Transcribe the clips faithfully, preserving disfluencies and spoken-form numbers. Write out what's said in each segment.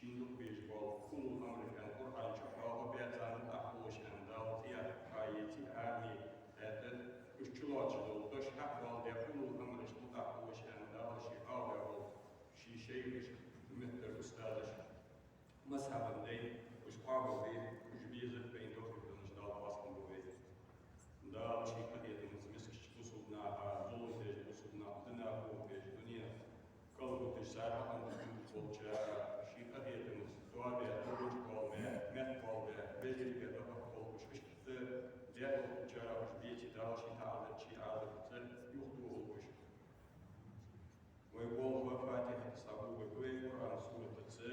Шийна дукха безаш бола улул амраш аьнна Къуръан чу хьоахабаь, царна мутӀахьа волаш аьнна Дала цӀи яьккха, хьаийци арми, хӀаьта уж чулоацаш дола дош хьахьабоалабаь, улул амрашта мутӀахьа волаш аьнна Дала ший хьоахабаь бола ший шайхаш, меттара устазаш, мазхӀабан дай, уж къоабалде, уж беза вайна довхьийтанаш Дала къоастам болба вай. Дала ший къахетамца мискача бусалба наха, зулам деш бусалба наха, дина хӀама беш, дуне кӀалбиташ, цар хьакъ дӀадувцаш болча, ший къахетамца тоабаь, догӀанча кхолмаь, меттакхолмаь, вежарий бе бакъахьа болхаш, иштта даь болчара уж беций, Дала ший таӀазар, ший Ӏазапца юхатохалба уж. Вай болх ба Фатихьатаца схьабувларгва вай Къуръан суратаца,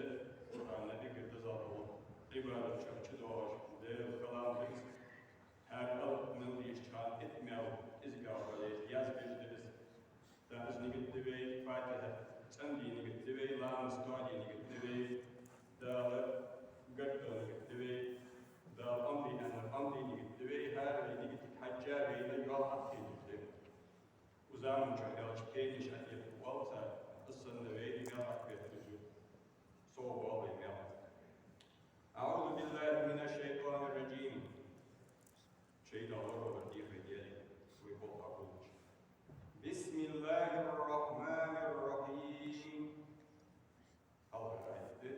Къуръан эггара дезагӀа дола Ӏибадатех чудоагӀаш Даьла калам да из. ХӀара алап мел дийшача хана итт маьл кӀезигагӀа дале язбеш да из. ТӀаккха из нигат да вай, Фатихьат цӀенде нигат да вай, ламаз тоаде нигат да вай, Дала гаргадоа нигат да вай, Дала Ӏомаде аьннар Ӏомаде нигат да вай, хӀара вай нигатага хьежжа вайна йоал хьакхетаргда. Укх заманчохь аьлча, пенаш Ӏотехка оал цар, из санна вайна мел хьакхетаргда из. Совбоал вай мел. أعوذ بالله من الشيطان الرجيم. ШайтӀа лоравар дехар дери, вай болх хьакхувлача. بسم الله الرحمن الرحيم. Хьалхара аят да: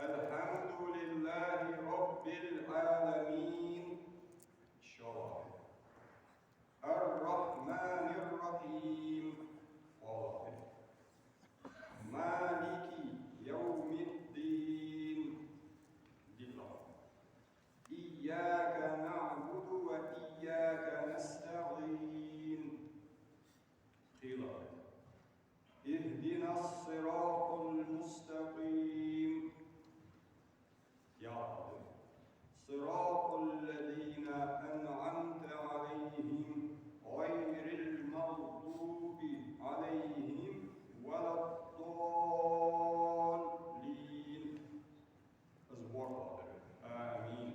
الحمد لله رب العالمين. ШоллагӀа: الرحمن الرحيم. КхоалагӀа: مالك يوم الدين. ДиълагӀа: إياك نعبد وإياك نستعين. ПхелагӀа: اهدنا الصراط المستقيم. ЯлхлагӀа: صراط الذين أنعمت عليهم غير المغضوب عليهم ولا الضالين. Из ворхӀлагӀа да. Амин.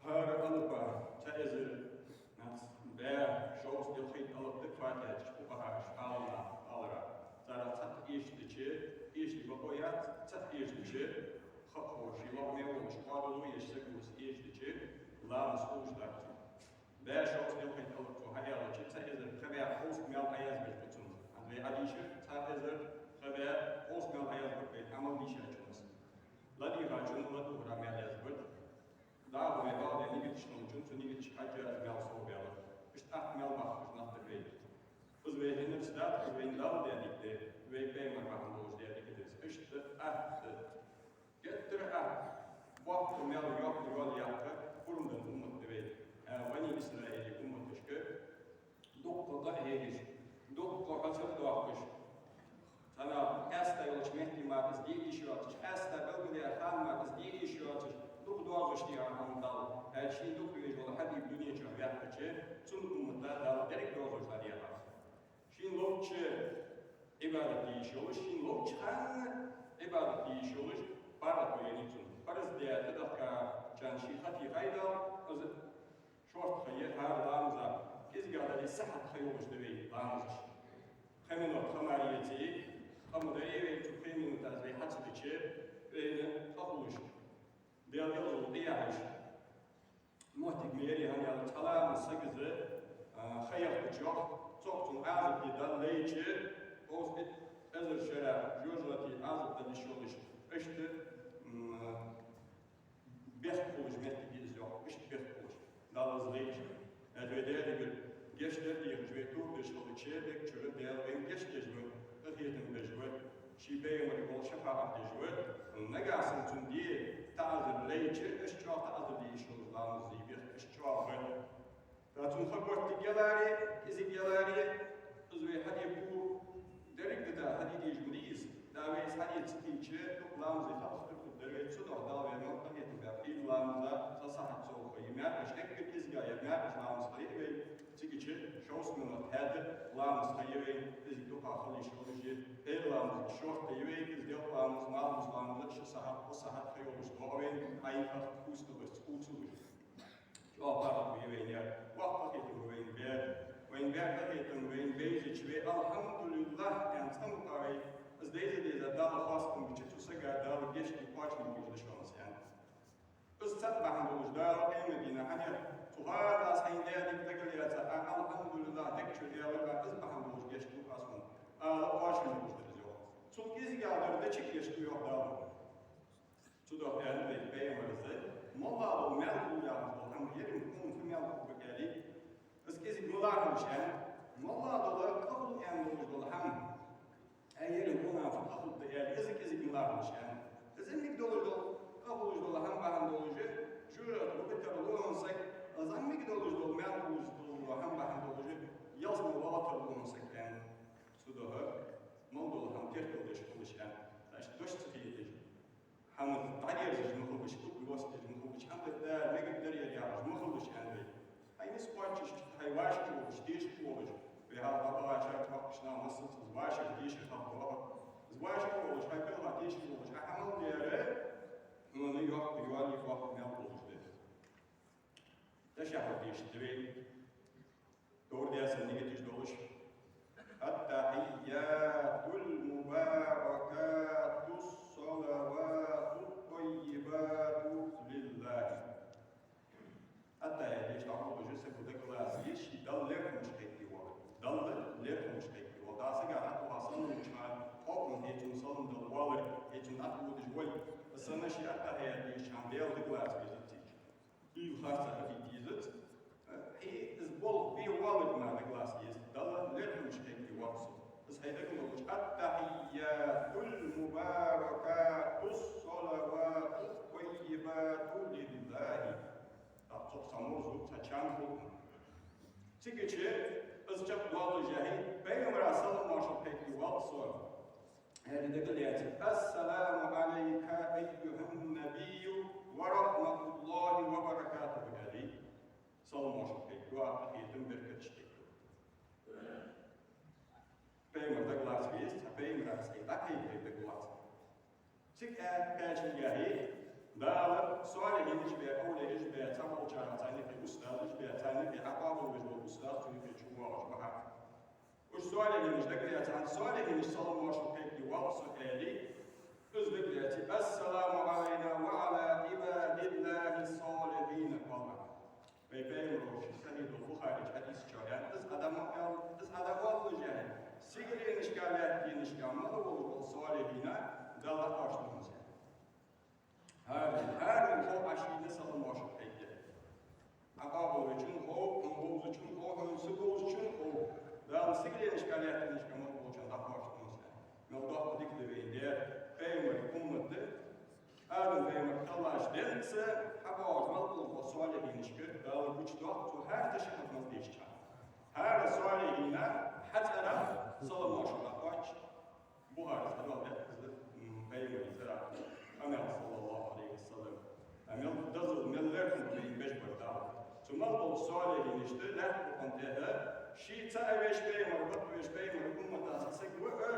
ХӀара алапа цхьа эзар, нах, бӀаь шовзткъа ялхайтта алап да Фатихьата чу, фукъахӀаша хьалха аларах. Царех цхьатта эшаш дича, эшаш бокъо яц, цхьатта эшаш дича, хатӀахо ший лоӀаме волаш, къоабал еш саг волаш эшаш дича, ламаз хулаш дац цун. БӀаь шовзткъа ялхайтта алап цо хьааьлча, цхьа эзар пхи бӀаь кховзткъа маьл Ӏоязбеш ба цунна. ХӀанз вай Ӏодийша, цхьа эзар пхи бӀаь кховзткъа маьл Ӏоязбаргба вай, Ӏамал дийшачунна. ЛадийгӀачунна ладувгӀара маьл язбаргда. ДӀахо вай бакъдеш нигаташ хинначунна цу нигаташка хьежжа из маьл совбаьлар. Иштта атта маьл баххаш нах да вай. Из вай хьинарца дац, из вайна Дала даь дика да, вай пайхамар бахьан долаш даь дика да из. Иштта атта, геттара атта, боккха маьл йоккха йола яккха пурам денна уммат да вай. А, Бани Исраилий умматашка дукха къа а хьегаш, дукха хьоцар а доахкаш, цхьан къаьстта йолча метте мара из де йиш йоацаш, къаьстта белгалдаьча хана мара из де йиш йоацаш, дукха доагӀаш дийхьа хьона Дала, аьлча шийна дукха везаш вола Хьабиб дунен чу ваьккхача, цун уммата Дала деррига доагӀаш дӀадаьхар. Шийна ловча Ӏибадат де йиш йолаш, шийна ловча хана Ӏибадат де йиш йолаш, паргӀато еннай цунна. Парз даь тӀадахкачарна ший ха техай Дала, из шортта ха я хӀара ламаза, кӀезига дале сахьат ха йолаш да вай ламазаш. Пхи минот ха мара еце, къа ма дарий вай цу пхи минота из вай хьа ца дича, вайна къа хулаш, Даьла ялзал къе яхьаш. Моттиг ма ярий, хӀана аьлча цхьа ламаз сага из, а, ха яхача йоах, цох цунна Ӏазап де Дала лайча, кховзткъа эзар шера жожагӀате Ӏазап дала йиш йолаш, иштта, м, бехк хулаш моттиг я из йоах, иштта бехк хулаш. Дала из лайча. ХӀаьта вай Даьлагара гешт дар дехаш, вай тоба деш хилча, дег чура Даьла вайна гешт деш ва, къахетам беш ва, ший пайхамарга гӀолла шафаӀат деш ва. Нагахьа санна цунна де таӀазар лайча, иштта чӀоагӀа таӀазар де йиш йолаш ламаз из бехк, иштта чӀоагӀа ва. ТӀаккха цунна ха готтиг яларе, кӀезига яларе, из вай хьаде пу, деррига дита хьаде дезаш ма дий из. ТӀаккха вай из хьаде ца дича, дукха ламазий халахетаргдар вай, цудухьа Дала вай мел къахетам баьб. Ӏуйра ламаза цхьа сахьат сов ха я маьркӀаж, эггара кӀезига я маьркӀаж ламаз ха я вай, цигача шовзткъа минот хӀаьта ламаз ха я вай, кӀезига дукха хила йиш йолаш я. Ӏуйра ламаз шортта я вай, из делкъа ламаз, малхбуза ламаз ши сахьат, кхо сахьат ха йолаш доагӀа вай, хьайна хатта кусталаш, куцалаш. ЧӀоагӀа паргӀато я вайна яр, воккха къахетам ба вайна баьр. Вайна баьр къахетам, вайна бейзача вай «Алхьамдулиллахь» аьнна цӀа ма кхоавий. Из дайза-дайза Дала хоастам бича, цу сага Дала гешт ду, кхоачам болаш да шоана, аьннад. Из цхьа бахьан долаш Дала къематдийнахьа хьанехь, цу хана аз хьайна даьр дика дагалаьца, а, алхьамдулиллахӀ, дика чу аьлар, а, из бахьан долаш гешт ду аз хьона, ала кхоачам болаш да из, йоах. Цул кӀезигагӀа дар дича гешт ду, йоах Дала. Цудухьа аьннад вай Пайхамара: «Малла дола маьл хул яхаш дола хӀама, ер хӀама фу маьл хургба аьле, из кӀезига мала хул шоана? Малла дола къа хул аьнна долаш дола хӀама, а, ер хӀама фу къа хургда аьле, из кӀезига мала хул шоана? Из мега долаш дола къа хулаш дола хӀама бахьан долаш, жожагӀате гӀоргбар хьона саг, из мега долаш дола маьл хулаш дола хӀама бахьан долаш, ялсмала вахийтар хьона саг», аьнна. Цудухьа мел дола хӀама теркалдеш хулаш, аьнна, иштта дош ца хеташ, хӀама дӀадерзаш ма хулаш, уг лостадеш ма хулаш, хӀама дергдар, мегаргдар ер яхаш ма хулаш, аьннад вай. Хьай низ кхоачаш, хьай вӀашагӀ волаш, тешаш волаш, вай хьалха дӀабахача чӀоагӀа нах массаза из вӀашагӀ, тешаш хьалха доагӀа. Из вӀашагӀ волаш, хьай пхьегӀа тешаш волаш, Ӏа хӀама мел даьр, хьона йоккха йоалае, йоккха маьл болаш да. Дешаш хьадеш да вай. Дора деза нигаташ долаш: «التحيات المباركات الصلوات الطيبات لله». Аттахьият деш дӀахьулаш саго дагалаца еза, ше Далла лерхӀамаш кхайкаде вола. Далла лерхӀамаш кхайкаде вола. Дала сага хьатӀавоагӀа салам луча хана, хьокъехьа хьай цунна салам дала воалар, хьай цунна тӀаводаш вола. Из санна ше аттахьият деш хана Даьла дагалаца везац. Из харцахьа дийца дезац. Хье из болх бе воалларг мара дагалаца еза. Далла лерхӀамаш кхайкаде вола со. Из хьай дагадоагӀаш: «التحيات المباركات الصلوات الطيبات لله». ТӀаккха цох цхьа морзо, цхьа чам хул. Цигача из чакхдоаллашехь, Пайхамара салам-моаршал кхайкаде вола со. Аьле дагалаьца: «السلام عليك أيها النبي ورحمة الله وبركاته», аьле, салам-моаршал кхайкаду, къахетам, беркаташ кхайкаду. Пайхамар дагалаца веза, цхьа Пайхамара сай дӀакхайкаде дагалаца. Цига аьле кхаьчача, Дала солихӀинаш бе, овлияаш бе, цхьаболчар царна юхе устазаш бе, царна юхе хьакъоабалвеш бола устаз цу юхе чувоагӀаш ва хьа. Уж солихӀинаш дагалаьца, солихӀинашта салам-моаршал кхайкаде вола со, аьле, из дагалаьца: «السلام علينا وعلى عباد الله الصالحين», аьнна. Вай Пайхамара ший Сахьихь Бухаре чу хьадис чу аьннад: из адам аьл, из адам аьлча, сигаленашка, лаьттанашка мел волаш вола солихӀин Далла кхоачаш ва хьона. ХӀара, хӀара хов Ӏа шийна салам-моаршал кхайкаде. Хьакъоабалвечунна хов, хьона вовзачунна хов, хьона ца вовзачунна хов. Дала сигаленашка, лаьттанашка мел волчунна дӀакхоачаш ва хьона. Мел доккха дика да вайна даьр, Пайхамара уммат да. Адам-пайхамар кхеллача денз хьабоагӀача мел болча солихӀинашка Дала гучадоаккх цо хӀара ташаххьуд мел дешача хана. ХӀара солихӀина хьа цӀерагӀа салам-моаршал дӀакхоач. Бухарес хьадоаладаьд из, м, Пайхамара цӀерагӀа къамаьл, صلى الله عليه وسلم. А мел дезал, мел лерхӀам бе беш бар Дала. Цу мел болча солихӀинашта лаьтта букъа тӀа ший цаӀ веш Пайхамар, бакъвеш Пайхамара умматах цхьа саг ва а,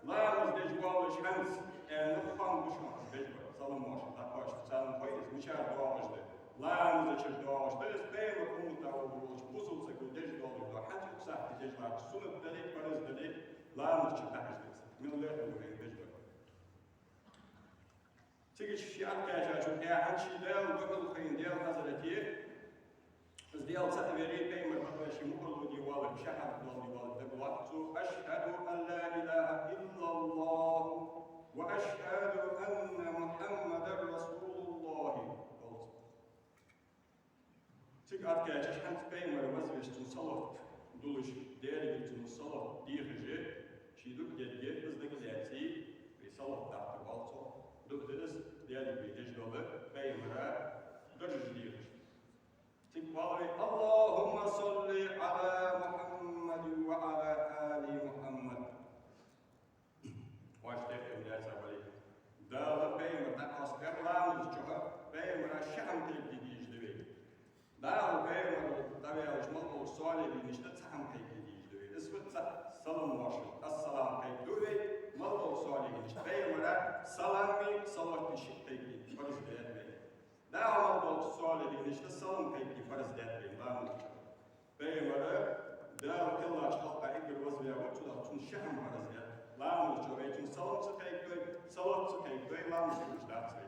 ламаз деш воаллаш хӀанз, аьнна, хӀама гуш ма хьа беш бар. Салам-моаршал дӀакхоачаш царна хой из мичара доагӀаш да. Ламаза чура доагӀаш да из, Пайхамара умматах волаш бусалба саго деш доагӀаш да. ХӀанз укх сахьте деш латташ суннат дале, парз дале, ламаза чура дахьаш да из. Мел лерхӀам бе беш бар. Цигача ше Ӏокхаьчачул тӀехьагӀа ший Даьла духьал хайна, Даьла хьазрате, из Даьла цаӀ вари, Пайхамар бакъваь ший мукъарло де воаллар, шахӀадат доаладе воаллар дагалоац цо: «أشهد أن لا إله إلا الله وأشهد أن محمدا رسول الله», оал цо. Цига Ӏокхаьчача хӀанз Пайхамара вазвеш цунна салот дулаш, Даьлагара цунна салот дехаш, ший дукха дергда из дагалаьца, вай салот даккха, оал цо. Дукха да из Даьлагара вай деш дола, Пайхамара даржаш дехаш. Цига оал вай: «اللهم صل على محمد وعلى آل محمد». Ваш тӀехьа ма лаьца бале. Дала Пайхамар дӀакъоастабаьб ламаза чу, Пайхамара ши хӀама кхайкаде дезаш да вай. Дала Пайхамар дӀаваьлча мел болча солихӀинашта цхьа хӀама кхайкаде дезаш да вай. Из фу да? Салам-моаршал, ассалам кхайкаду вай, мел болча солихӀинашта. Пайхамара салами салоти шиъ кхайкаде парз даьд вай. Дала мел болча солихӀинашта салам кхайкаде парз даьд вай ламаза чу. Пайхамар Дала кхеллача халкъа эггара вазваь ва, цудухьа цунна ши хӀама парз даьд. Ламаза чу вай цунна салам вай ламаз хулаш дац вай.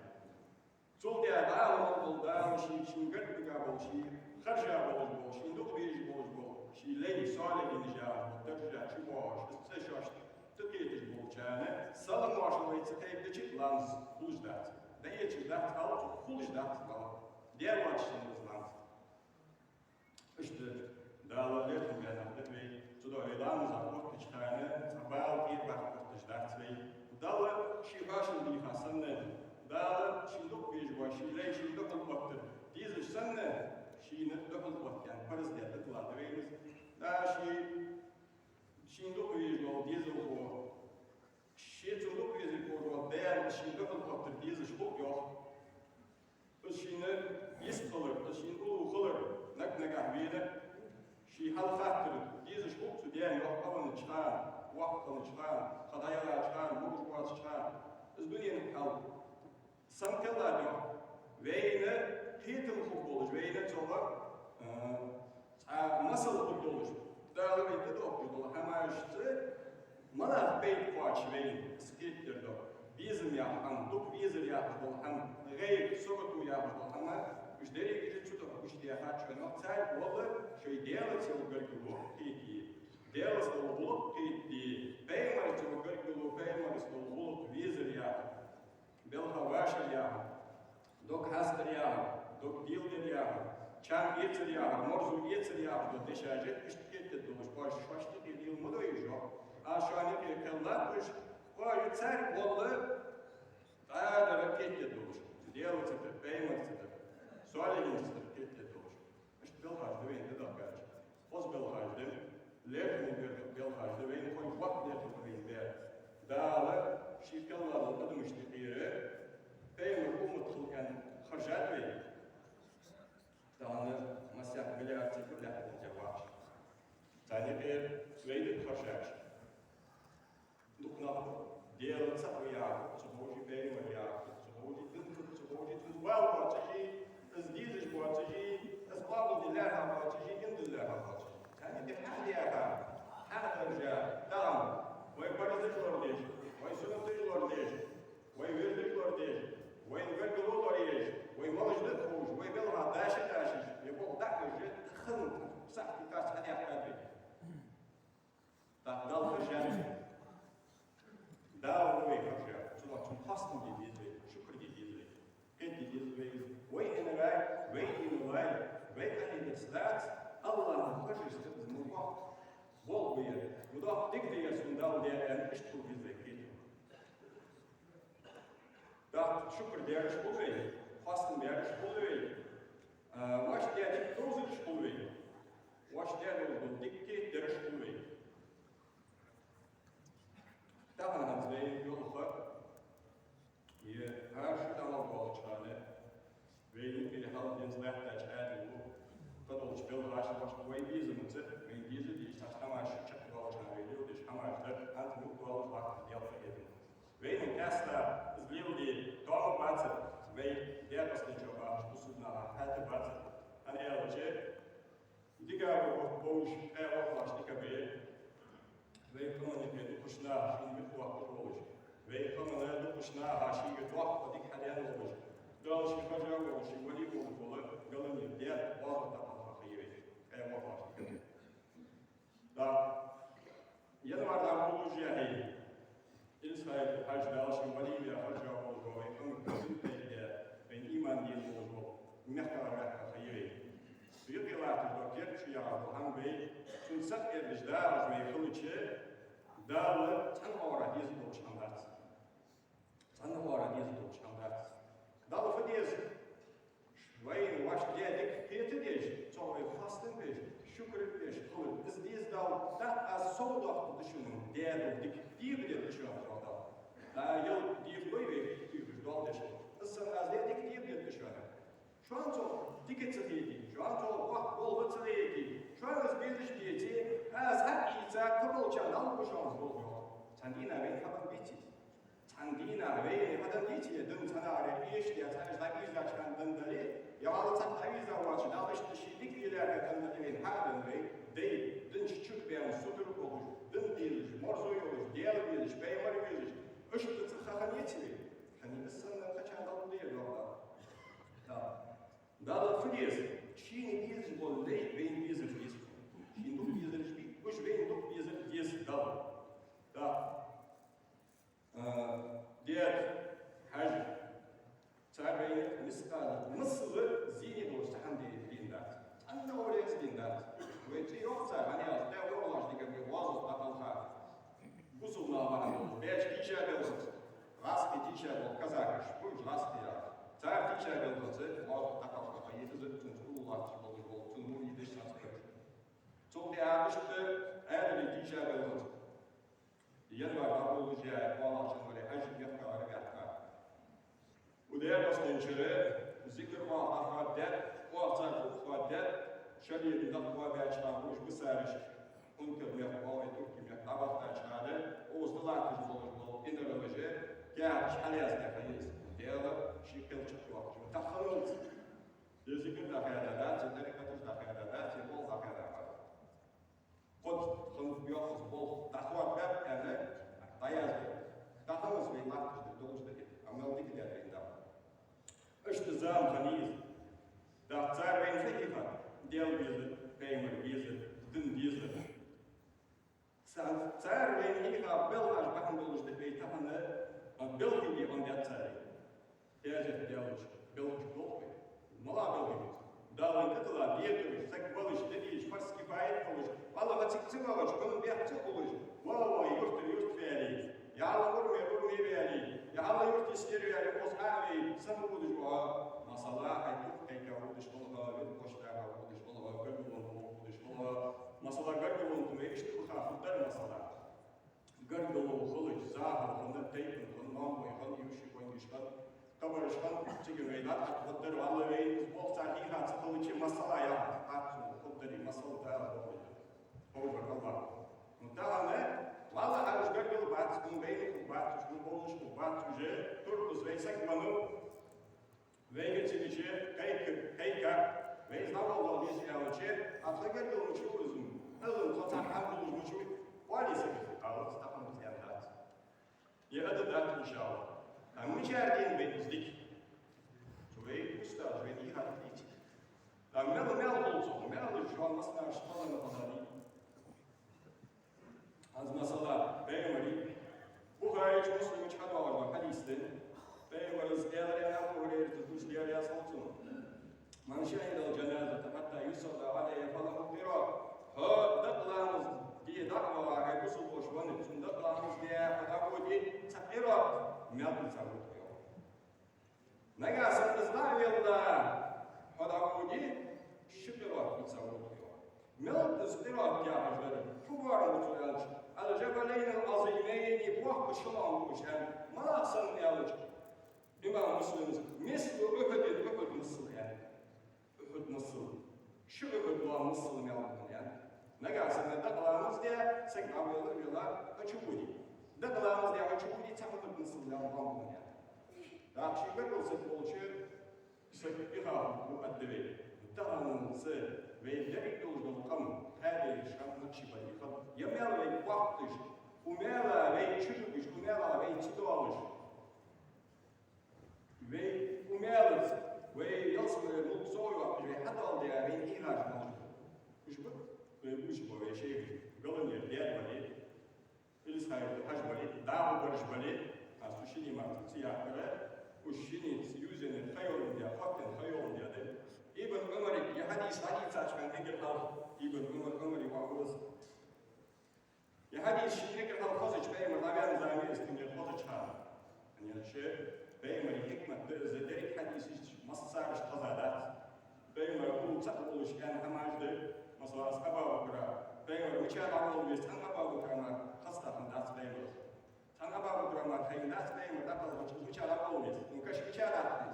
Цул тӀехьагӀа Дала мел вола, Дала ший, шийна гарга дагабола, ший харжа болаш бола, шийна дукха безаш болаш бола, ший лай, солихӀинаш яхаш бола, даржа чу боагӀаш, из цӀи шоашта тӀакхеташ болчарна салам-моаршал вай ца кхайкадича, ламаз хулаш дац. ДӀаэцаш дац, хьал цу хулаш дац ламаз. Даь воацаш санна из ламаз. Иштта Дала лерхӀам баьннаб вай, цудухьа вай ламаза оттача хана цхьа бала тӀера баккха отташ дац вай. Далла ший хьоашалгӀа дийха санна, Дала шийна дукха безаш бола, ший лай шийна духьал оттар дезаш санна, шийна духьал оттаяь парз даь дакъа латт вайна из. Да, ший, шийна дукха везаш вола дезалхо, ше цунна дукха везаргволаш вола Даьла шийна духьал оттар дезаш хул, йоах. Из шийна йист хилар, из шийна уллув хилар, наг-нагахьа вена, ший хьал хаттар дезаш хул цу Даьла, йоккха хиннача хана, воккха хиннача хана, ха дӀаяхача хана, могаш воацача хана, из дунен хьал. Сенна кхеллад, йоах, вайна кхетам хургболаш, вайна цох, а, цхьа масал хургдолаш, Дала вайна тӀадоаккхаш дола хӀамашца малагӀа пайда кхоач вайна, из кхетадар да. Безам яха хӀама, дукха везар яхаш дола хӀама, гӀайгӀа, сагото яхаш дола хӀама, уж деррига цу тӀа гучадаьхад шоана, царга валла шоай Даьлаца йола гаргало кхетае, Даьлаца дола гӀулакх кхетаде, пайхамарца йола гаргало, пайхамарца дола гӀулакх, везар яха, белха вашар яхар, дог хьастар яхар, дог дийлдар яхар, чам эцар яхар, марзо эцар яхар дола дешаш иштта кхетадергдолаш, оаш шоашта юкъе лела ма дой уж, йоах. Аз шоана юкъе кхеллаб уж, оаш царга валла дӀадар кхетадергдолаш, Даьлаца тӀа, пайхамарца тӀа, солихӀинашца тӀа кхетадергдолаш. Иштта белхаш да вайна тӀадахкараш. Хоза белхаш да, лерхӀаме бер-, белхаш да вайна, хой бакъ лерхӀаме вайна бер. Дала ший кхелла дола адамашта юкъера пайхамара уммат хила аьнна харжад вай. Тахан массехк миллиард цифр лаьттад вахаш. Царна юкъера вай дукха харжаш. Дукха нах ба, Даьла цаӀ ва яхаш, цу ховш пайхамар ва яхаш, цу ховш дин ва, цу ховш цунца бала боацаш, из дезаш боацаш, из къоабалде лаьрхӀа боацаш, иман дилла лаьрхӀа боацаш. Царна юкъе хьадаьха, хьадаржа, тахан вай парзаш лорадеш, вай суннаташ лорадеш, вай вирдаш лорадеш, вай гаргало лораеш, вай малаш да ховш, вай белха дӀа-дӀа дашаш, вай болх дӀа а беш, тахан сахьате кхача хьадаьхад вай. ТӀаккха Далла харжа. Дала ва вай харжа. Цунах цунна хоастам де деза вай, шукр де деза вай, кхетаде деза вай. Вай хиннараш, вай динараш, вай къахетараш дац, АллахӀа харжаш ца беза мел ваха болх ба ер. Мел доккха дика да ер сона Дала даь аьнна, иштта хила деза вай кхетам. ТӀаккха шукр дераш хул вай, хоастам бераш хул вай, а, вайна даь дика довзараш хул вай, вайна даь довза дола дика кхетадераш хул вай. Тахан хӀанз вай йола ха, е хӀара шу тӀа мел болча хана, вай юкъе хьалха денз латтача Ӏаьдало, кхыдолча белхашка, вай безамца, вайна деза дезаш цхьацца хӀамаш чакхдоалаш хана, вай леладеш хӀамаш дар, хӀанз мукъа долаш латтар Даьла къахетам. Вайна къаьстта из леладе тоам бацар, вай декъастачо бахаш бусалба наха хьаьта бацар. ХӀана аьлча, дикагӀа бовш, къе вахаш дика бе, вай къаман юкъе дукхача наха шийна мукъа доаккхаш волаш, вай къаман дукхача наха шийга доккха дика хьадаьнна волаш, Дала ший хержа волаш, ший вали волаш вола, галанна даьра базар тӀа кхалха ха я вай, къе вахаш дика бе. ТӀаккха январь дӀахо луш яхье, Илисха-Юртара Хьажа, Дала шийна вали ве хержа волаш вола, вай къаман кхы зултайга, вайна иман денна волаш вола, мехкара ваьккха ха я вай. Юкъе латташ дола керда шу яхаш дола хӀама вай, цунна сакъердаш дагӀаш вай хилча, Дала цхьан оагӀорахьа деза долча хӀама дац. Цхьан оагӀорахьа деза долча хӀама дац. Дала фу деза? Вайна вайна даь дика кхетадеш, цох вай хоастам беш, шукр беш хилар, из деза Дала. ТӀаккха аз сов дохка да шоана даь дола дика, дийха деза да шоана Дала. ТӀаккха ялат дийхалой вай, дийхалуш дола деш. Из санна аз даь дика дийха деза да шоана. Шоана цох дика ца хете, шоана цох боккха болх ца хете, шоана из безаш беце, аз хьаийца кхыболчарна дӀалургба шоана из болх, йоах. Цхьан дийнахьа вайна хӀама бийций? Цхьан дийнахьа вайна хӀама дийций, дин цхьанагӀара эшаш даь, цхьа эш дӀавийрзача хана дин дале, е валла цхьа дӀавийрза воацаш, Дала иштта ший дика лелаьрхӀа дин дале вайна хьа а денна вай, дай, дин чу чубаьнна сутара болаш, дин безаш, марзо йолаш, Даьла безаш, пайхамар безаш, иштта цхьа ха хиннаяций вайна? Хиннай. латташ болаш бола, цун муридаш цхьацца бараш. Цул тӀехьагӀа иштта Ӏаьдала дийша белхаца. Январь дӀаболалуш я, кхоалагӀча январе Хьажий мехкара ваьккха. Укх ДегӀаста чура зикар оаха дӀахоадаьд, оаха цар хӀама хоадаьд, шариӀата дакъа хоадача хана уж бисараш, Ункар мехка оалий, Туркий мехка дӀабахийтача хана, укхаза латташ болаш бола инаралаш, каьхаташ хьалъяздаь хиннай из. Даьла ший кхел чакхйоаккхаш, таханлца. Е зикар дӀахаьдадац, е тӀарикъаташ дӀахаьдадац, е болх дӀахаьдадац. Кхозза хинна йоаккхаш болх дӀахоадабаьб аьнна, дӀаяздаьд. Таханлца вай латташ да, долаш да, амма мел дика даьд вайна Дала. Иштта зама хиннай из. ТӀаккха цар вайна фу хьийхад? Даьла безар, пайхамар безар, дин безар. Ца-, цар вайна хьийха белхаш бахьан долаш да вай тахан, а, белхий декъан даьд цар. Хезар даьлча, белхаш долх вай. МалагӀа белхий? Дала тӀадилла бетараш, саг валаш, дедийш, фарз кифаят хулаш, валла цига ца валаш, хӀама бехк ца хулаш, ва, ва, юртара юрт ваьле, я хьалха ураме ураме ваьле, я хьалха юрта йистера ваьле, укхаза Ӏо а вай, сенна водаш ва хьо? Масала, хьай тух кхайка водаш хул хьо, вид кхоачашдаха водаш хул хьо, гаргалонтума водаш хул хьо. Масала, гаргалонтума вай иштта ваха хургдар, масала. Гаргало хулаш, захьал хинна, тайпан хинна, ноанойн хинна, йиший-вошийгаш хинна, кхыбараш хинна, цига вай дӀатӀахьатта хургдар, валла вайна из болх цар хьийха ца хилча, масала яхар, хьаццул хургдар, масала Дала ховргда. Ховргдар АллахӀа. Ну, тахан, валла, уж гаргало бац, хӀама байна хургбац уж, хӀама болаш хургбац уж, туртаз вай саг венав. Вайга ца дича, кхайка, кхайка, вай из дӀаволла веза аьлча, а тха гаргало мича ва из, из тхо цхьа хӀама хулаш мича ва, оалий сага, алац, тахан из аьнна дац. Е ада дац, иншааллахӀ. Амма мичара дена вайна из дика? Цу вай устаза вайна хьийхар дийцад. Амма мел, мел хул цох, мел из чу массанахьа хоза хиннадий. ХӀанз масала, пайхамара, Бухаречо, Муслимачо хьадоагӀаш дола хьадис да, пайхамара аьлар, Абу Хурайрата, Даьла раьза хилва цунна: «من شهد الجنازة حتى يصلى عليها فله قيراط». Хьо дакъа ламаз де дӀа а ваха, хьай бусалба воша венна, цунна дакъа ламаз де хьо дӀаводе, цхьа къират мел дийца хургда хьога. Нагахьа санна из дӀа а велла, хьо дӀаводе, ши къират дийца хургда хьога. Мел да из къират яхаш дар? Фу боарам ба цо аьлча, «الجبلين العظيمين», боккха ши лоам ба уж аьнна. МалагӀа санна аьлча, имам Муслима: «مثل أحد», Ухьуд миссел аьнна. Ухьуд миссел. Ши Ухьуд лоам миссел мел ба аьнна. Нагахьа санна дакъа ламаз де, саг дӀавелла, велла, хьо чу воде. Дакъа ламаз де, хьо чу воде, цхьа Ухьуд миссел мел ба аьнна. ТӀаккха ший гаргара саг волча, саг пихал хӀама аргда вай. Тахан са вай деррига долаш дола къам, хьадаьлча хӀама начи бали хаб. Е мел вай бохташ, укх мела вай чу дугаш, укх мела вай ца доалаш. Вай укх мелаца, вай ялсмалера мулк совйоаккхаш, вай хьадоаладаь, вайна хьийхаш болаш ба. Уж ба, вай уж ба, вай шайгаш, галанера даьд бале, Илисхьайра Хьажа бале, дӀахо бараш бале, аз цу шинне мара ца яхкара, уж шинне юзенера ха йоландаь, хоттенна ха йоландаь да. Ибн Ӏумара ер хьадис хьадийцача хана эггара хьалха, Ибн Ӏумар, Ӏумара воӀ ва из. Ер хьадис шийна эггара хьалха хозача, пайхамар дӀаваьнна заман из, цунна ер хозача хана. ХӀана аьлча, пайхамара хьикмат да из, деррига хьадисаш массарашта хоза дац. Пайхамар хул цхьа волаш аьнна хӀамаш да, масала, аз Абу Бакра, пайхамар мичара дӀаволла веза, цхьан Абу Бакра мара хоза хиннадац пайхамара. Цхьан Абу Бакра мара хайнадац пайхамар дӀакхалхача мичара дӀаволла веза, цун каш мичара атта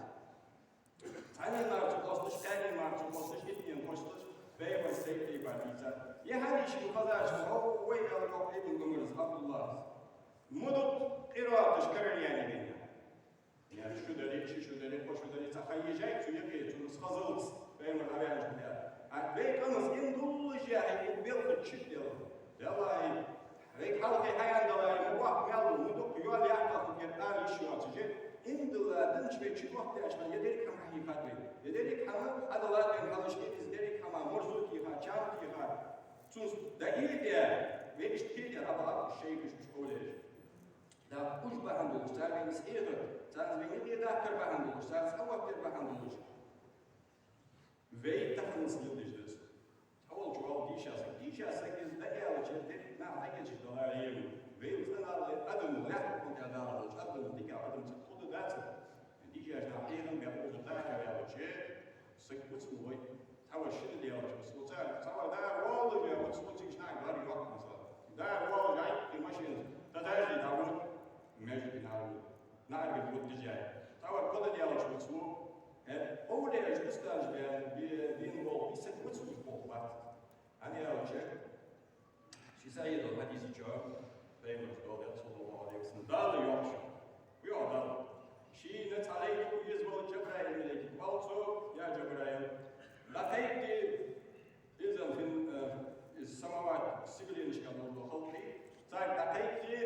веза. Цхьанне мара ца хозаш, кхаьнне мара ца хозаш, иттаннена хозаш, пайхамара сай тайпара дийцад. Ер хьадис шийна хозача, хьо вай аьлар йоах Ибн Ӏумара, АбдуллахӀа: «Ма дукха къираташ карара яьннай вайна». Ер шу дари, ши шу дари, кхо шу дари, цхьа ха езаш цу юкъе, цунна хозалца, пайхамар дӀаваьнначул тӀехьагӀа. А вай къамаца ин дуллаш яхье, укх белха чу делла. Валлахьи, вайга хьалхе хьаяьнна даларе, ма боккха мел ва, ма дукха йоал яккха хургьяр ала йиш йоацаш, имдалла динчу вай чу доттадаьча хана, е деррига хӀама хьийхад вай. Е деррига хӀама хьадала вайна хьалаш, из деррига хӀама морзо тийха, чам тийха. Цунца даийта, вай иштта кхетар хьабаха, шайгаш уж хьолераш. ТӀаккха уж бахьан долаш, цар вайна схьехар, царца вайна юкъе даккхар бахьан долаш, царца хьаоттар бахьан долаш. Вай таханлца леладеш да из. Цхьаволчо оал дийша саг. Дийша саг из дӀааьлча, деррига нах дӀакхеташ даларе. Вай цӀена адам лаьтта тӀа Дала волча, адам дика адам ца худа дац. Дийшача наха хьехам бе укхаза даха ваьлча, саг куц ма лой. дижа. Цхьавар кхоъ даьлча вицву. Э, овлияаш, устазаш бе-, бе-, бена болх, из саг вицву болх бац. ХӀана аьлча, ши сахьихь долча хьадиса чу Пайхамара доаладаьд, саллаллахӀу Ӏалайхи ва саллам, Дала йоах шоана. Йоах Дала. Шийна цхьа лай дукха везаволча Жабраил малайкага оал цо: «Я Жабраил, дӀакхайкаде, иззал хин, э, из самават сигаленашка дола халкъ, царга дӀакхайкаде,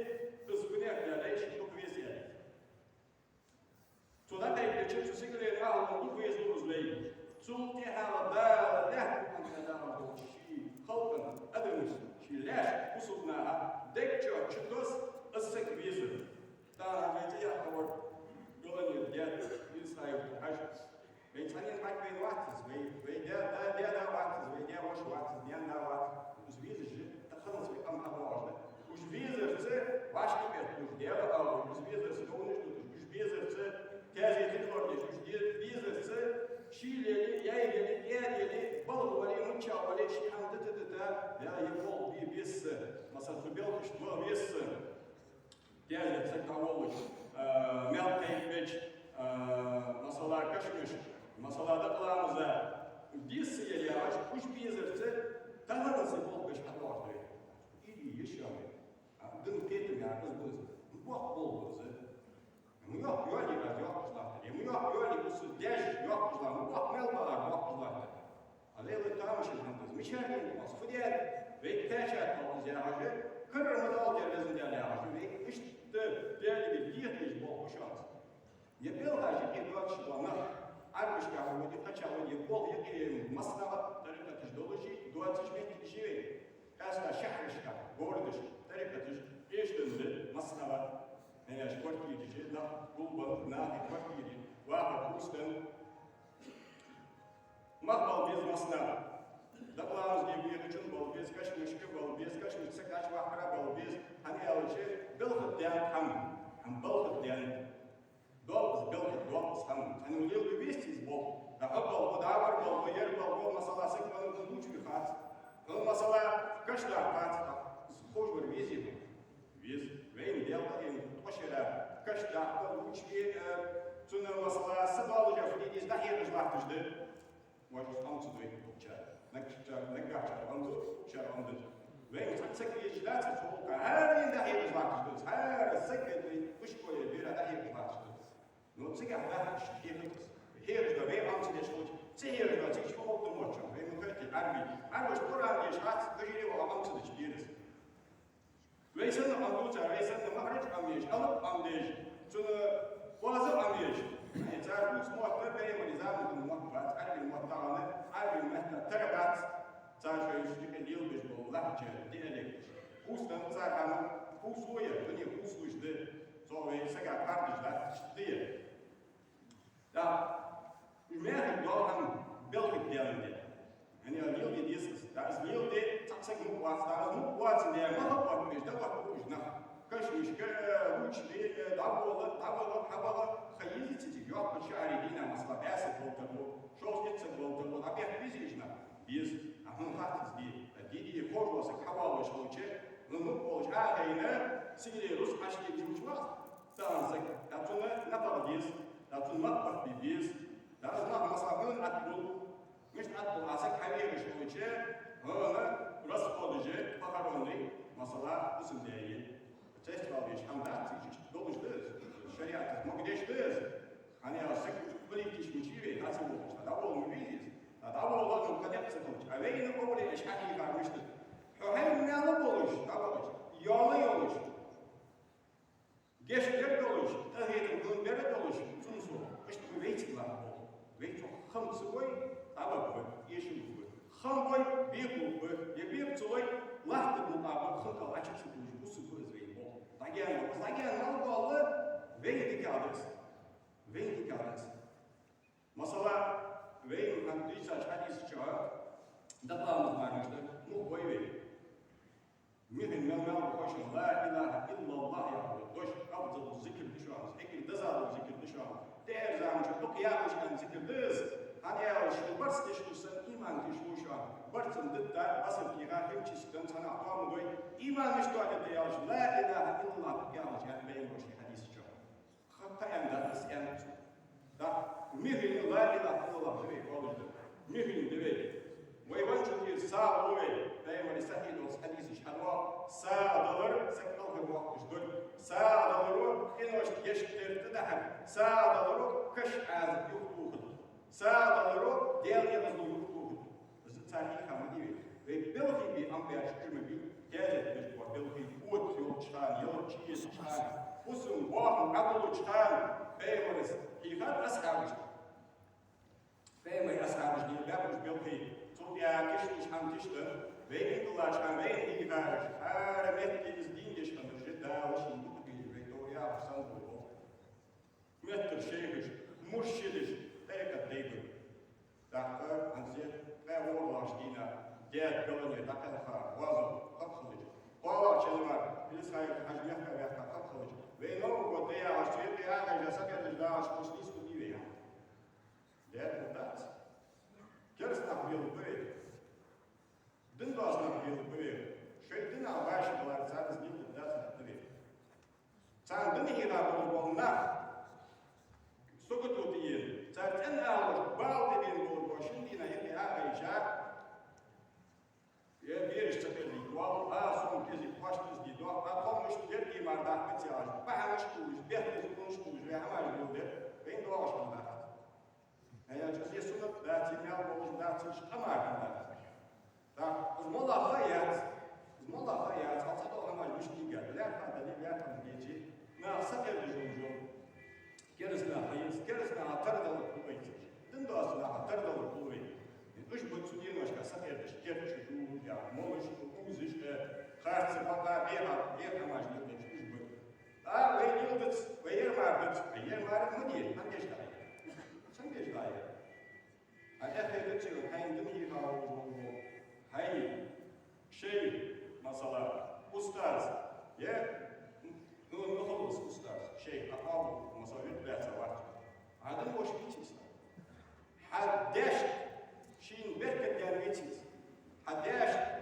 из хӀунех да лай шийна дукха веза», — аьле. Цо дӀакхайкадича, цу сигаленах дукха везаву из лай. Цул тӀехьагӀа Дала лаьтта тӀа Ӏомадаь долча ший халкъа, адамашта, ший лаьшта, бусалба наха дег чу чутосс из саг везар. Тахан вай цӀи яьккха вар, Голландера даьд, Исраил хьажа. Вай цхьаннена хьакъ вайна вац из, вай, вай даь, даь, даь-да вац из, вай даь-воша вац из, наьна-да вац из. Уж везаш, таханарча вай къам хьабоагӀаш да. Уж везарца вӀашка бетталуш, Даьла агӀо, уж везарца говнаш дуташ, уж везарца тезеташ лорадеш, уж де-, везарца шийла яле, яйла яле, кӀаьда яле, балха вале, мичча вале, ший хӀама дита-дита, я, я болх бе беза са, масала, цу белхашта ваха веза са. Тезет саг дӀаволлаш, а, маьл кхайкабеча, а, масала, кашамашка, масала, дакъа ламаза, деза са яр яхаш, уж безарца таханарча болх беш хьабоагӀаш да вай. Иди, ешам. А, дин кхетам яр из ба из. Боккха болх ба из. Ма йоккха йоалае аз йоаккхаш латтар. Е ма йоккха йоалае, уж даьша йоаккхаш латтар. Ма боккха маьл ба аз йоаккхаш латтар. Хьалела тамашийна хӀама да из. Мичара хиннад из? Фу даьд? Вайга кхаьчад хьо из яхаш, карара ма доал, Даьла, везан Даьла, яхаш, вайга иштта Даьлагара дехаш болх ба шоана из. Е белхаш юкъе доацаш бола нах, Ӏарбашка воде, кхыча воде, болх юкъе массанахьа тӀарикъаташ долаш, доацаш моттигаш я вай. Къаьстта шахьарашка, городашка тӀарикъаташ эшаденна да массанахьа. Хьаеш квартираш я, нах гулбенна, наха квартираш я, вахар хӀустан. Мах бала беза массанахьа. Дакъа ламаз де вехачун бала беза, кашамашка бала беза, кашамашка саг кхаьча вахара бала беза. ХӀана аьлча, белхат даьннад хӀама, хӀама белхат даьннад. Доакъаза белхат, доакъаза хӀама. Цхьанне лелабе везац из болх. ДӀа хьо балхо, дӀа вар балхо, ер балхо, масала, саг венна лучве хац. Хьона, масала, каш даккха хац, из ховш вар везе ма веза. Вайна Даьла къахетам ба, ткъо шера каш даккха, лучве, э, цунна, масала, са доаллаш фу де деза дӀахьехаш латташ да. Вож из Ӏомаца дой укх чура. Наггахьа чура Ӏомаду, шера Ӏомаду. Вайна цхьаккха саг везаш дац, цу гӀулакха хӀаране дӀахьехаш латташ да из. ХӀара саг вай ишколе бера дӀахьехаш латташ да из. Ну, цигахьа дахьаш хетац. Хьехаш да вай Ӏомаца деш хилча, ца хьехаш да, цига фу хӀама да мотташ, вай ма хетий Ӏарбий. Ӏарбаша Къуръан дешаш хац, кажире ваха Ӏомаца деш дерас. Вай санна Ӏомаду цар, вай санна махьраж Ӏомаеш, алап Ӏомадеш, цунна кхоза Ӏомаеш. Э, цар бувца мотт Пайхамара заман мотт бац, Ӏарбий мотт тахан, Ӏарбий метта тара бац. Цар шоай юкъе лелабеш бола лахьча диалекташ. Хустан цар хӀама, хусуя, дуне хусуш да. Цо вай сага кхардаш дац, иштта да. Да, из мехка дола хӀама белхат даьннад. ХӀана аьлча леладе деза из. Да, из леладе цхьаккха саг мукъа вац, да, из мукъа воацандаь, мах а оттабеш, дӀаоттабу уж нах. Кашамашка, э, лучве, э, дӀавола, дӀавола, хьавола, ха езац цига, йоккха шахьаре дийнахьа, масала, бӀаь саг болийтаргба, шовзткъа итт саг болийтаргба, дӀабехка безий уж нах? Беза. А хьона хац из де. А де, де, ховш вола саг хьавоалавеш хилча, хьона мукъа волаш Ӏохайна, сигале рузкъа Ӏочудеш вац. Тахан саг, да, цунна напагӀа деза, да, цунна мах оттабе беза, да, из нах, масала, хьона ӀотӀабул, мишта ӀотӀабул, Ӏа саг хьавегаш хилча, хьона расходаш я похоронный, масала, бусалба даь я. Цецвала везаш хӀама дац, иштта долаш да из, шариӀата могадеш да из. ХӀана аьлча саг политичный ма вий вай, хьа ца волаш, да, дӀавола ма везий из, да, дӀавола, ну, кадекъ ца хилча. А вайна овлияаш хьахьийхар мишта да? Хьо хьайна мел болаш, дӀавахача, йола йолаш. Гешт дер долаш, къахетам хьона бер долаш, цунна со, иштта вай цига латташ бола. Вай цох хам ца бой, Ӏабаргба, эшаргба. Хам бой, бекаргба, е бека ца бой, латтаргба, Ӏабаргба, хам кӀал Ӏочу ца дужаш, бусалба ба из вайна бола. ДӀагаьна, дӀагаьна мел бола, вайна дикагӀа да из. Вайна дикагӀа да из. Масала, вайна хьадийцача хьадиса чу, дакъа ламаз мара мишта да, мух бой вай. Михин мел-мел ба хой шоана, لا إله إلا الله яхар дош, أفضل зикр да шоана, хьекъал дезагӀа зикр да шоана. ТӀехьарча заман чу дукха яхаш хинна зикр да из, хӀана аьлча шун барзкъа деш хул санна, иман теш хул шоана. Барзкъа дита, басар тийха, химчистка дан, цхьаннахьа тоам бой, иман мишта доадергда аьлча, لا إله إلا الله яхача, яхад Пайхамара ший хьадиса чу. Ха-, ха аьнна дац, Михьина ла илахӀа иллаллахӀ да вай кхоалаш дар. Михьина да вай. Вай венначул тӀера сагӀа лу вай. Пайхамара сахьихь долча хьадисашка хьадоагӀа: сагӀа далар саг кӀалхара воаккхаш долга. СагӀа даларо къиношта гешт дар тӀадахьар. СагӀа даларо каша Ӏазап юхатохар. СагӀа даларо Даьла эгӀазло юхатохар. Из цар хьийха ма дий вай. Вай белхий бе Ӏомабаьраш уж ма бий, тезет беш бола белхий, кхоачаш йолча хана, ялат чу эцача хана, фусам-боахам Ӏодуллача хана, Пайхамара хьийхар асхьабашта. Пайхамара асхьабаша дийна баьб уж белхий, цул тӀехьагӀа кхыча хана тишта, вай инкаллача хана вайна хьийхараш, хӀара метте из дийна деш хиннараш, Дала шийна дукха дезаш вай товр яхаш санна болаш. Меттара шайхаш, муршидаш, тӀарикъат дайбар. ТӀаккха хӀанз ткъаь ворхӀлагӀча дийнахьа даьра белане дӀакхелха ваза хӀама хилча, кхоалагӀча январь Илисхаевка Хьажа мехка ваьккха хӀама хилча, вай новкъа тӀа яхаш, цу юкъе агӀаш, сакъердаш дагӀаш, хӀанз нийсхо дий вай? Даьра дац. Кераста нах белаб вай. Дин доаца нах белаб вай. Шоай динах башха далар царна из нийслургдац аьнна да вай. Царна дин хьийха болаш бола нах, сагото тӀаена, цар цӀен агӀош, бала тӀабена болаш бола шин дийнахьа юкъе агӀийша, е бераш ца кхердийта вал, а сона кӀезига кхоачаш из дий доах, а тхо мишта деррига мара даха ца яхаш, бахьанаш хулаш, бехказлонаш хулаш, вай хӀамаш леладер, вайна доагӀаш хӀама дац. Аьлча, из суннат дац, е маьл болаш дац, из къамаьл дац. Так, из моллагӀа ха яц. Из моллагӀа ха яц, хьал ца дола хӀамаш мишта дийга, лаьрхӀа дале, лаьрхӀа ма дечи, нах сакъердаш йола жо. Кераста нах ха яц, кераста наха тара далар хул вай цига. Дин доаца наха тара далар хул вай. Уж ба цу деношка сакъердаш, керда чу шу, я молаш, узаш, э, харц бакъа, беха, беха хӀамаш леладеш уж ба. А, вай леладац, вай ер мара дац, вай ер мара ма де, хӀана деш дӀа? Хьан деш дӀа? Хьан эхь хетача, хьайна дин хьийха волаш вола хьай шайх, масала, устаз, е, ну, ну, хулас устаз, шайх, а хьо, масала, вит баьца вац. Хьа дин воша вицис. Хьа даьшта шийна беркат даьр вицис. Хьа даьшта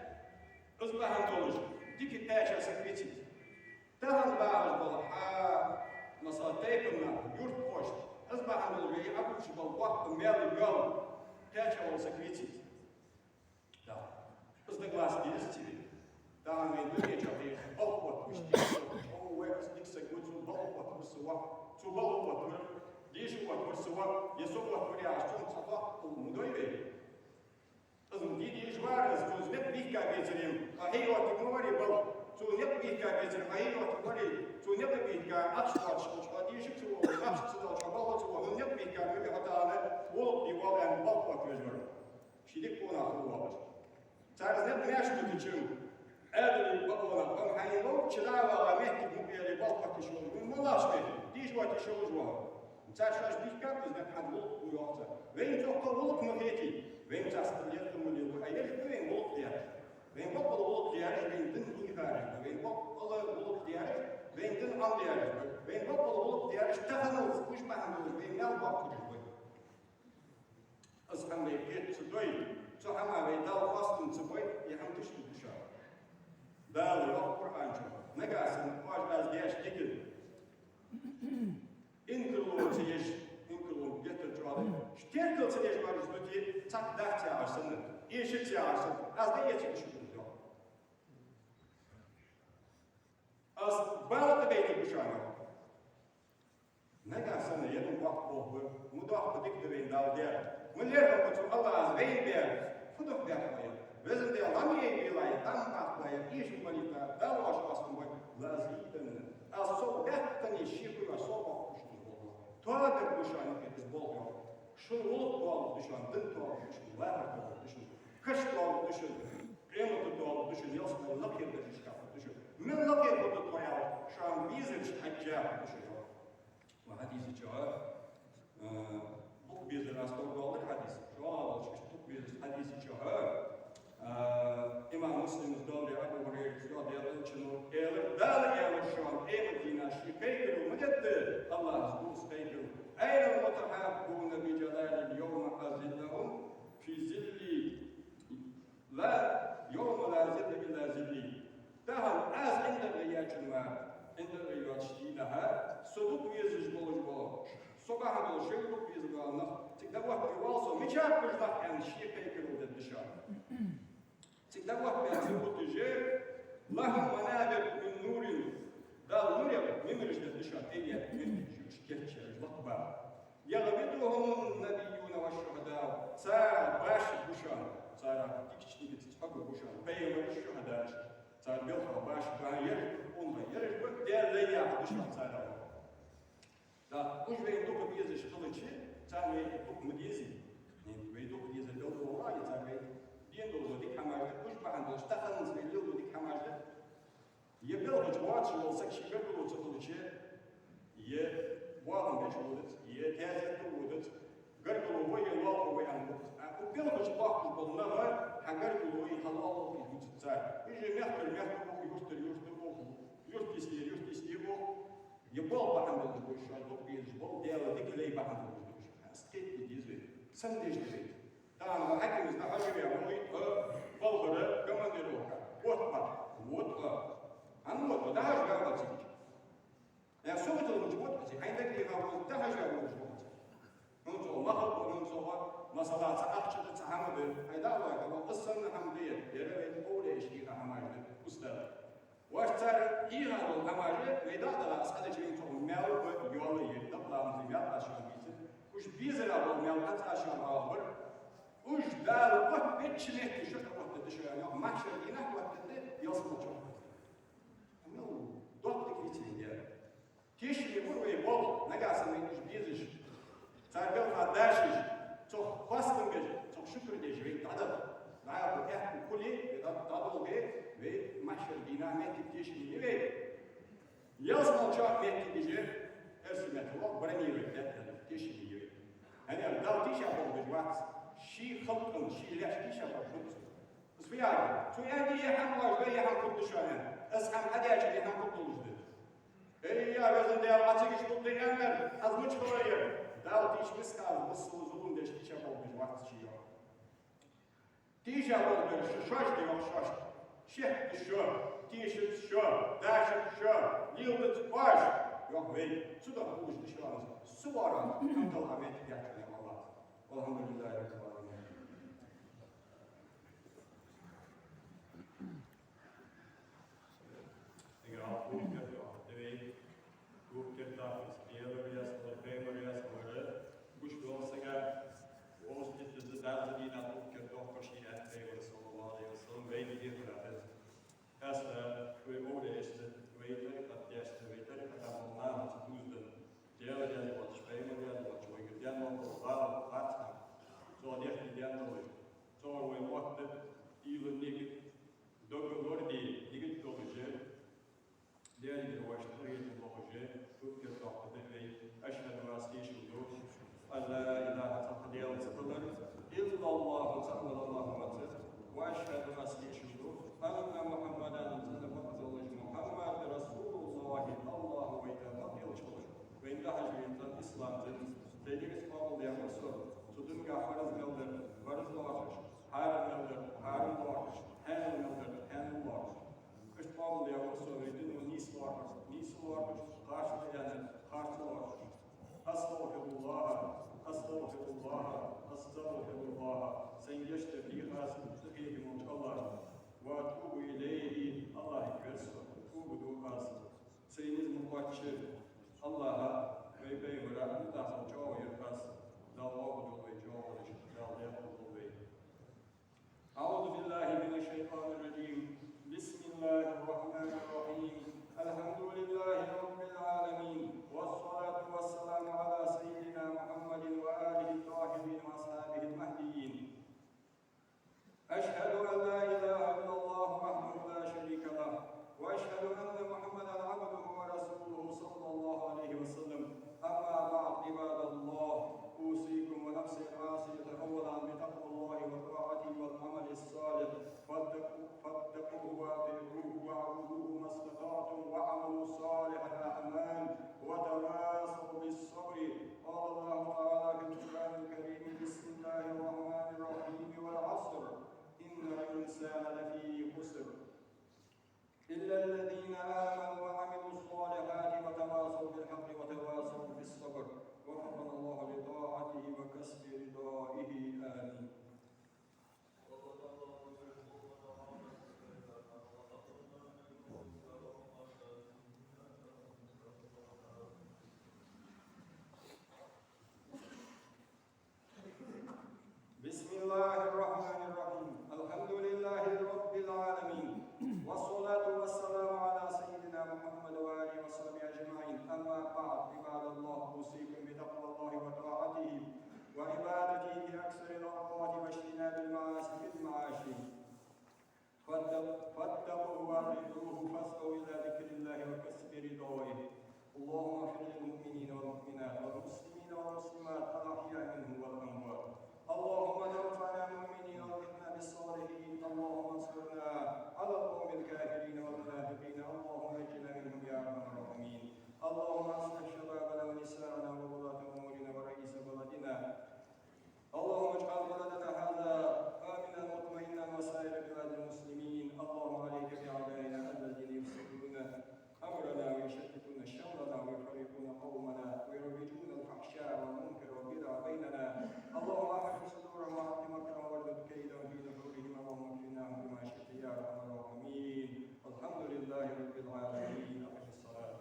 из бахьан долаш дика кхаьча саг вицис. Тахан багӀаш бола хьа, масала, тайпан нах, юртахошта, из бахьан долаш вай Ӏобувцаш бола боккха маьл, йоал кхаьча вола саг вицис. Да. Из дагалаца деза цига. Тахан вай дунен чу хьежача, балха отта мишта деза, о, вай из дика саг ва, цун балха отта вар са воӀ, цун балха отта вар, дийша отта вар са воӀ, е со отта вар яхаш, цунна цхьа доккха хӀама ма дой вай. Из ма дий дезаш вар из, цо из никъ бийхка бецаре, хьо хье оттарг ма варий балха. Цо никъ бийхка бецаре, хьо хье оттарг варий, цо никъ бийхка, ахча доацаш хилча, хьо дийша ца воалаш, ахча ца доацаш, хьо балха ца воалаш, никъ бийхка ма вий хьо тахан, гӀулакх де воалл аьнна, балха отта везаш вар. Ший дика къонах хургвоацаш. Цар из никъ маьрша дутача, Ӏаьдала бакъонах, амма хьайна ловча дӀа а ваха, мехкиг мукъаяле, балха отта йиш йолаш ва, моллагӀча мехка, дийша отта йиш йолаш ва. Цар шоаш бийхкаб из никъ, хьа гӀулакх ду йоах цар. Вайна цу хана гӀулакх ма хетий. Вайна цхьа стаг лерхӀам ма лелаю, а ераш ба вайна гӀулакх дераш. Вайна бокъонца гӀулакх дераш, вайна дин хьийхараш ба. Вайна бокъонца гӀулакх дераш, вайна дин Ӏомадаьраш ба. Вайна бокъонца гӀулакх дераш, таханалца уж бахьан долаш вайна маьл боаккхараш ба. Из хӀама вай кхета ца дой, цу хӀаман вай Далла хоастам ца бой, е хӀама тиша да шоана. Дала йоах Къуръан чу: нагахьа санна оаш аз деш дика инкарло ца еш, инкарло геттара чӀоагӀа да, теркал ца деш бараш дути, цхьаккха дац яхаш санна, эшац яхаш санна, аз дӀаэцаргда шуга, йоах. Аз бала тӀабайтаргба шоана. Нагахьа санна ер ма боккха болх ба, ма доккха дика да вайна Дала даьр, ма лерхӀам ба цу АллахӀа вайна баьр, фу дукха баьхаб ер. Везан Даьла, ламъяй велахь, дам баккхалахь, эшам балийталахь, Дала оаш хоастам бой, лазидана. Аз сов баьккхача шеко йоацаш сов боаккхаргба шоана, йоах. Тоабергба шоана из болх, йоах. Шун гӀулакх тоалургда шоана, дин тоалургда шоана, лахар тоалургда шоана, каш тоалургда шоана, къематди тоалургда шоана, ялсмале лакхера даржашка хургда шо. Мел лакхе хургда тхо аьлча, шоана безараш хьежжа хургда шо, йоах. Укх хьадиса чу, а, букъ безар аз товр доаллар хьадис, чӀоагӀа волча иштта букъ безача хьадиса чу, а, имам Муслима доаладаь, Абу ХӀурайрас доаладаь, Даьла Элчано аьлар: Дала аьлар шоана къематдийнахьа ший кхайкаро ма дергда, АллахӀа дувца кхайкаро: أين المتحابون بجلالي اليوم أظلهم في ظلي لا، يوم لا ظل إلا ظلي. Тахан аз ӀиндагӀа яьча мара, ӀиндагӀа йоацача дийнахьа, со дукха везаш болаш бола, Со бахьан долаш шоайла дукха безаш бола нах, цига дӀаоттаве воалл со, мичара ба уж нах аьнна, ше кхайкарал дергда шоана. Цига дӀаоттаве ца вуташ, لهم منابر من نور, Дала нурех минбараш дергда шоана, тӀера меттигаш, уж кийчъяьраш лакхбаха. يغبطهم النبيون والشهداء, царех башха ба шоана, царех дикача дикаца цхьогӀа ба шоана пайхамараш, шухӀадааш, цар белхах башха ба, ераш ба къонахий, ераш ба Даьла лай яхаш да шоана царех. Да, уж вайна дукха безаш хилча, царна вай дукха ма дезий. Вай дукха дезар белгалвала, е цар вайна дена долаш дола дика хӀамаш да, уж бахьан долаш таханарца вай леладу дика хӀамаш да. Е белхаш боацаш вола саг ший гаргало ца хилча, е боагӀа беча водац, е таьзета водац, гаргало ва, е лоалахо ва аьнна водац. А укх белхаш боаккхаш бола нах хьа гаргало е хьа лоалахо е дувцац цар. Уж мехкара мехка ва, юртара юрта ва, юрта йисте юрта йисте ва. Е болх бахьан долаш ба уж шоаш дукха безаш бола, Даьла дика лай бахьан долаш ба уж. Аз кхетаде деза вай, сенна деза вай. Тахан хьакимаца дӀахьажа ве, вай, э, балхара командировка. Вот ма, вот, э. ХӀана вот, э, дӀахьажа ве цига. Э, со ма тилмача вот, э, хьайна дагадеха, вот, дӀахьажа ве, вот, э. Хьона цо махал ба, хьона цо, масала, цхьа ахча да, цхьа хӀама да. Хьай дӀа а вай, хьо, из санна хӀама да, ер а вай овлияашта хьийха хӀамаш да, устаз. Вай цар хьийха дола хӀамаш вай дӀа а даха, аз хьадича вайна цох маьл а, йоал а я, дакъа ламаза маьл аз шоана бийцар. Уж безара бола маьл аз шоана хьоахабар. Уж Дала оттабеча метте шо тӀа оттадергда шо, йоах, махьшара дийнахьа оттадергда, ялсмала чу оттадергда. Ну, доккха дика дийцар вайна Даьла. Тешаме ба вай болх, нагахьа санна вайна уж безаш, цар белхах дашаш, цох хоастам беш, цох шукр деш вайна дӀадала. ДӀаяхьа аьттув хуле, вай дӀа-, дӀадолхе, вай махьшара дийнахьа моттиг тешаме я вай. Ялсмала чу моттигаш, эрсий меттала бронировать даьд аьнна, тешаме я вай. ХӀана аьлча Дала тийшаболх беш вац, ший халкъа, ший лаьшта тийшаболх беш ва. Из фу яхар? Цо аьннад, е хӀама лоархӀаш да, е хӀама хургда шоана. Из хӀама хьадаьча, е хӀама хургдолаш да. Эй, я Везан Даьла, Ӏа цига ишта хургда аьннар, аз мичахьа хилар? Дала тийша миска аз, бусалба зулам деш тийшаболх беш вац ше, йоах. Тийшаболх беш шо шоаш да, йоах, шоаш. Шоашта шо, тешац шо, дашац шо, леладац оаш, йоах вай. Цудухьа хулаш да шоана из. Со лоархӀа, хӀама талха моттиг яц шоана, йоах АллахӀа. والحمد لله رب العالمين. Эггара хьалха тӀехьа дӀа вай, тӀехьа даха, Даьла раьза хилва, пайхамара раьза хилва, гуш дола сага, вовза тӀехьа даза дийнахьа тӀехьа ший аьннад пайхамара, صلى الله عليه وسلم, вайна дехар да из. Къаьстта вай овлияашца, вай тӀарикъатдешца, вай тӀарикъата бола нахаца дувзаденна, Даьла раьза воацаш, пайхамара раьза воацаш, вайгара даьнна дола гӀалат харц хӀама, цо дехке даьнна долаш, цо вай мотт, уйла, нигат, дог лораде нигат долаш, Даьлагара вайна къахетам болаш, тӀехьа даха дӀа вай, ашхӀаду, аз тешал ду, ан ла илахӀа, цхьаккха Даьла ца хилар, иллаллахӀу, цаӀ вола АллахӀ ва цо, ва ашхӀаду, аз тешал ду, анна Мухьаммадан, цӀена бакъдолаш Мухьаммад, расулуллахӀи, АллахӀа вайта бакъ долаш хилар. Вайна дӀахьажа вена цӀена ислам дин, цу динага къоабалдаь вар со, цу динагахьа фарз мел дар фарз лоархӀаш, хьарам мел дар хьарам лоархӀаш, хьанал мел дар хьанал лоархӀаш. Иштта къоабалдаь вар со вай дино нийса лоархӀаш, нийса лоархӀаш, харц да аьннар харц лоархӀаш. أستغفر الله، أستغفر الله، أستغفر الله. Сайна гешт дар дех аз къахетаме волча АллахӀага. وأتوب إليه, АллахӀага верз со, тоба ду аз. Сай низ ма кхоачча, АллахӀа, вай пайхамара мутӀахьа хила чӀоагӀо яр аз. Дала къоабалдолда вай чӀоагӀонаш, Дала декъалдолда вай. أعوذ بالله من الشيطان الرجيم. بسم الله الرحمن الرحيم. الحمد لله رب العالمين. والصلاة والسلام على سيدنا محمد وآله الطاهرين وأصحابه المهديين. أشهد أن لا إله إلا الله وحده لا شريك له، وأشهد أن محمدا عبده ورسوله صلى الله عليه وسلم. أما بعد، عباد الله، أوصيكم ونفسي العاصية أولا بتقوى الله وطاعته والعمل الصالح، فاتقوا-، فاتقوه وأطيعوه واعبدوه ما استطعتم واعملوا صالح الأعمال وتواصوا بالصبر. قال الله تعالى في القرآن الكريم: بسم الله الرحمن الرحيم، والعصر، إن الإنسان لفي خسر، إلا الذين آمنوا وعملوا الصالحات وتواصوا بالحق وتواصوا بالصبر. وفق عباد الله، أوصيكم بتقوى الله وطاعته وعبادته في أكثر الأوقات واجتناب المعاصي في المعاش. فاتق-، فاتقوه وأطيعوه، فاسعوا إلى ذكر الله وكسب رضوانه. اللهم اغفر للمؤمنين والمؤمنات والمسلمين والمسلمات الأحياء منهم والأموات. اللهم توفنا مؤمنين وألحقنا بالصالحين. اللهم انصرنا على القوم الكافرين والمنافقين. اللهم نجنا منهم يا أرحم الراحمين. اللهم أصلح شبابنا ونساءنا وولاة أمورنا ورئيس بلدنا. اللهم اجعل بلدنا هذا آمنا مطمئنا وسائر بلاد المسلمين. اللهم عليك بأعدائنا الذين يفسدون أمرنا ويشتتون شملنا ويفرقون قومنا ويروجون الفحشاء والمنكر والبدع بيننا. اللهم أحرق صدورهم وأبق مكرهم واردد كيدهم في نحورهم. اللهم اكفناهم بما شئت يا أرحم الراحمين. والحمد لله رب العالمين. أقم الصلاة.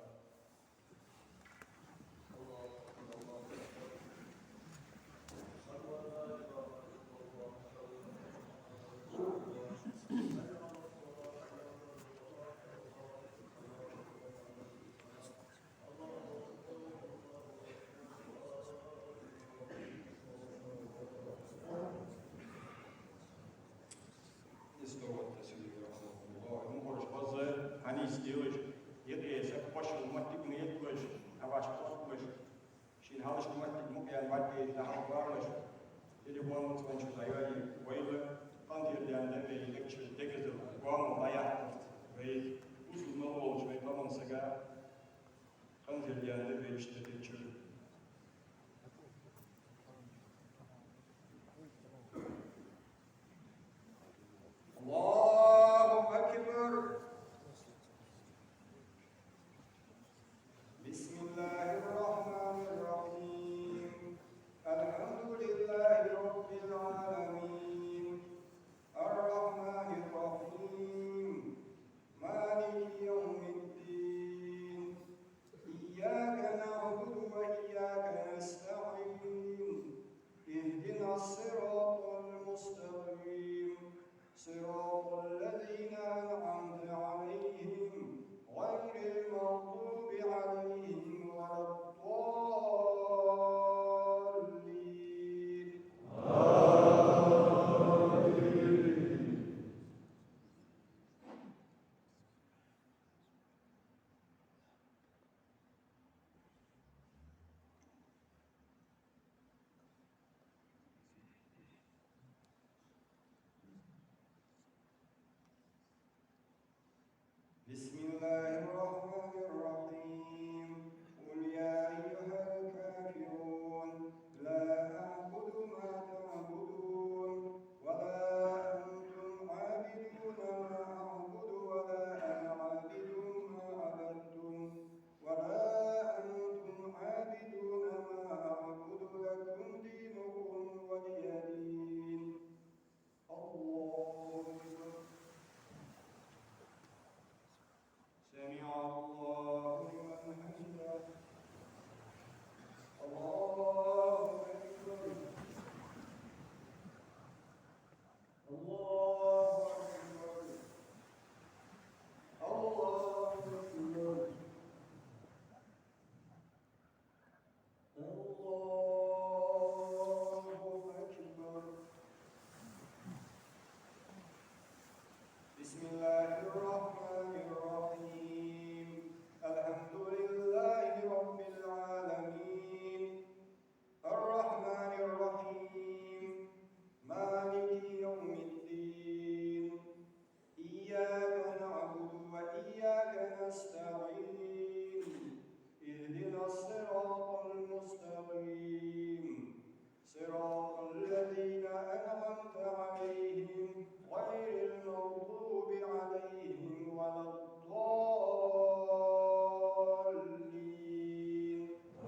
Истоват Василий, рахьимахуллахӀ, мухӀараш базза хьанийсделаш, юкъе саг кхоачаш моттиг ма ятталаш, хьаваш кхоачаш, шийна хьалхашка моттиг мукъаяьнна моттиг дӀахьалхавалаш, телефон цӀенчу дӀайоалае, вайла къинтӀера даьнна да вай, дегчу дегазал, гоамал дӀаяхьа вай, бусалба мел волча вай къаман сага къинтӀера даьнна да вай иштта дегчу. الله أكبر. بسم الله الرحمن الرحيم. الحمد لله رب العالمين. الرحمن الرحيم. مالك يوم الدين. إياك نعبد وإياك نستعين. اهدنا الصراط المستقيم. صراط الذين أنعمت عليهم غير المغضوب عليهم ولا الضالين. آمين. بسم الله الرحمن الرحيم. قل يا أيها الكافرون، لا أعبد ما تعبدون، ولا أنتم عابدون ما أعبد، ولا أنا عابد ما عبدتم، ولا أنتم عابدون ما أعبد، لكم دينكم ولي دين. الله أكبر. سمع الله لمن حمده. الله أكبر. الله أكبر. الله أكبر. الله أكبر. بسم الله الرحمن الرحيم. الحمد لله رب العالمين. الرحمن الرحيم. مالك يوم الدين. إياك نعبد وإياك نستعين. اهدنا الصراط المستقيم. صراط الذين أنعمت عليهم غير المغضوب عليهم ولا الضالين.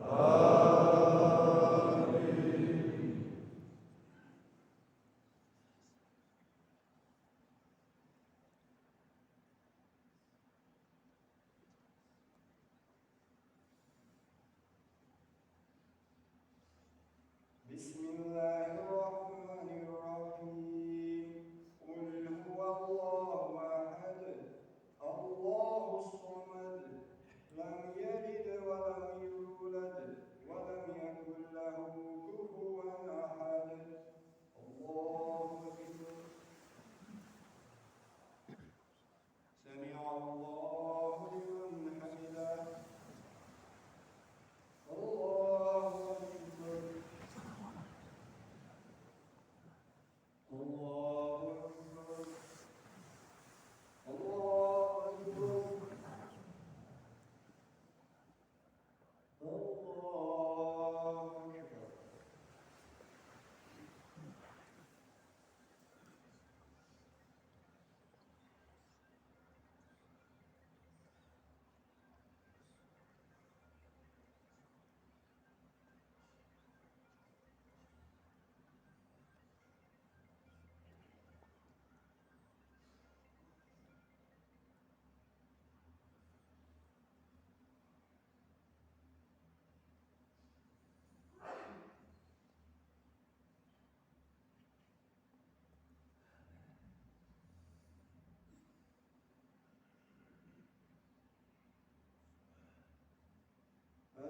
آمين. بسم الله الرحمن الرحيم. قل هو الله أحد، الله الصمد، لم يلد ولم يولد،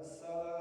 السلام